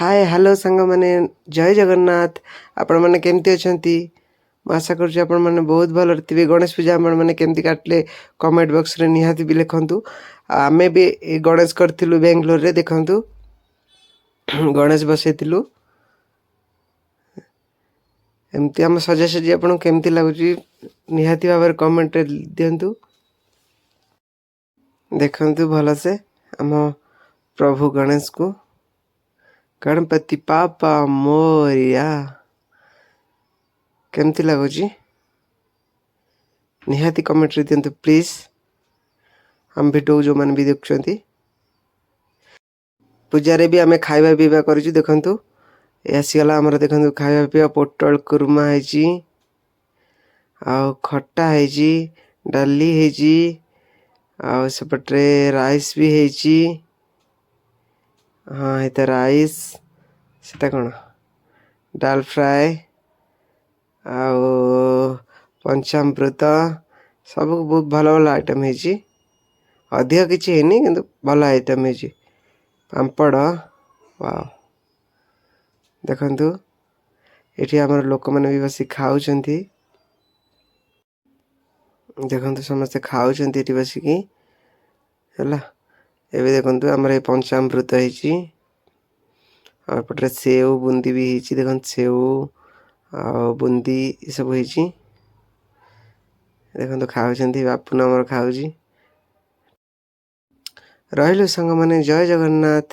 ହାଏ, hello ସାଙ୍ଗମାନେ, ଜୟ ଜଗନ୍ନାଥ। ଆପଣମାନେ କେମିତି ଅଛନ୍ତି? ମୁଁ ଆଶା କରୁଛି ଆପଣମାନେ ବହୁତ ଭଲରେ ଥିବେ। ଗଣେଶ ପୂଜା ଆପଣମାନେ କେମିତି କାଟିଲେ, କମେଣ୍ଟ ବକ୍ସରେ ନିହାତି ବି ଲେଖନ୍ତୁ। ଆଉ ଆମେ ବି ଏ ଗଣେଶ କରିଥିଲୁ ବେଙ୍ଗଲୋରରେ। ଦେଖନ୍ତୁ, ଗଣେଶ ବସେଇଥିଲୁ ଏମିତି। ଆମ ସଜାସଜି ଆପଣଙ୍କୁ କେମିତି ଲାଗୁଛି, ନିହାତି ଭାବରେ କମେଣ୍ଟରେ ଦିଅନ୍ତୁ। ଦେଖନ୍ତୁ ଭଲସେ ଆମ ପ୍ରଭୁ ଗଣେଶକୁ। ଗଣପତି ବାପ୍ପା ମୋରିଆ। କେମିତି ଲାଗୁଛି, ନିହାତି କମେଣ୍ଟରେ ଦିଅନ୍ତୁ ପ୍ଲିଜ୍, ଆମ ଭିଡ଼ିଓ ଯେଉଁମାନେ ବି ଦେଖୁଛନ୍ତି। ପୂଜାରେ ବି ଆମେ ଖାଇବା ପିଇବା କରିଛୁ। ଦେଖନ୍ତୁ, ଏ ଆସିଗଲା ଆମର। ଦେଖନ୍ତୁ, ଖାଇବା ପିଇବା ପୋଟଳ କୁର୍ମା ହେଇଛି ଆଉ ଖଟା ହେଇଛି, ଡାଲି ହେଇଛି ଆଉ ସେପଟରେ ରାଇସ୍ ବି ହେଇଛି। ହଁ, ଏଇଟା ରାଇସ୍, ସେଟା କ'ଣ ଡାଲ ଫ୍ରାଏ ଆଉ ପଞ୍ଚାମୃତ। ସବୁ ବହୁତ ଭଲ ଭଲ ଆଇଟମ୍ ହେଇଛି। ଅଧିକ କିଛି ହେଇନି, କିନ୍ତୁ ଭଲ ଆଇଟମ୍ ହେଇଛି। ପାମ୍ପଡ଼, ୱାଓ। ଦେଖନ୍ତୁ, ଏଠି ଆମର ଲୋକମାନେ ବି ବସି ଖାଉଛନ୍ତି। ଦେଖନ୍ତୁ, ସମସ୍ତେ ଖାଉଛନ୍ତି ଏଠି ବସିକି। ହେଲା, ଏବେ ଦେଖନ୍ତୁ, ଆମର ଏ ପଞ୍ଚାମୃତ ହେଇଛି ଆଉ ଏପଟରେ ସେଉ ବୁନ୍ଦି ବି ହେଇଛି। ଦେଖନ୍ତୁ, ସେଉ ଆଉ ବୁନ୍ଦି ଏସବୁ ହେଇଛି। ଦେଖନ୍ତୁ, ଖାଉଛନ୍ତି। ବାପୁନ ଆମର ଖାଉଛି। ରହିଲୁ ସାଙ୍ଗମାନେ, ଜୟ ଜଗନ୍ନାଥ।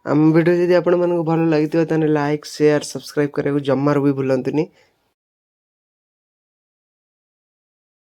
ଆମ ଭିଡ଼ିଓ ଯଦି ଆପଣମାନଙ୍କୁ ଭଲ ଲାଗିଥିବ, ତାହେଲେ ଲାଇକ୍, ସେୟାର, ସବସ୍କ୍ରାଇବ୍ କରିବାକୁ ଜମାରୁ ବି ଭୁଲନ୍ତୁନି।